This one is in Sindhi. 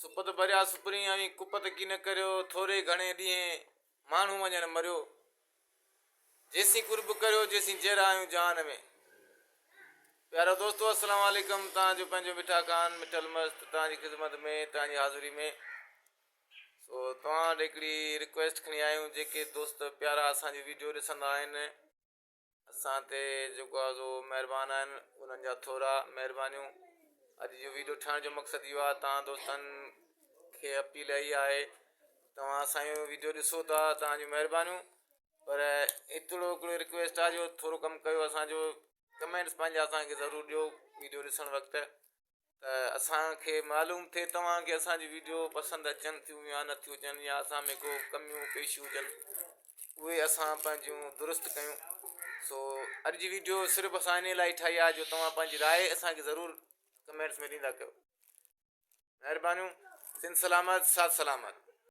سپت ڀريا سپرين اوهين ڪپت ڪين ڪريو، ٿوري گهڻي ڏينهين ماڻهو وڃن مريو. جيسين قرب ڪريو جيسين جيئرا آهيون جهان ۾. پيارا دوستو السلام عليڪم توهان جو پنهنجو مٺا خان مٺل مست توهان جي خدمت ۾ توهان جي حاضري ۾ سو توهان وٽ هڪڙي رڪويسٽ کڻي آيا آهيون جيڪي دوست پيارا اسان جي ويڊيو ڏسندا آهن اسان تي جيڪو آهي سو مهربان آهن انهن جا ٿورا مهربانيون اڄ جو ويڊيو ٺاهڻ جو مقصد اهو آهي توهان دوستن کي اپيل اهي آهي توهان اسان جو ويڊيو ڏسو ٿا توهان جون مهربانيون پر ايترو هڪڙو رڪويسٽ آهي جو ٿورو ڪم ڪيو اسان جو ڪمينٽس پنهنجا اسان کي ضرور ڏيو ويڊيو ڏسڻ وقت ته اسان کي معلوم ٿئي توهان کي اسان جي ويڊيو پسند اچن ٿيون يا نه ٿيون اچن يا اسان ۾ ڪو ڪميون پيشيون هجن اهي اسان پنهنجون درست ڪيون سو اڄ جي ويڊيو صرف اسان ان لاء ٺاهي آهي جو توهان پنهنجي راء اسان کي ضرور ڪمينٽس ۾ ڏيندا ڪيو مهربانيون سنڌ سلامت ساٿ سلامت.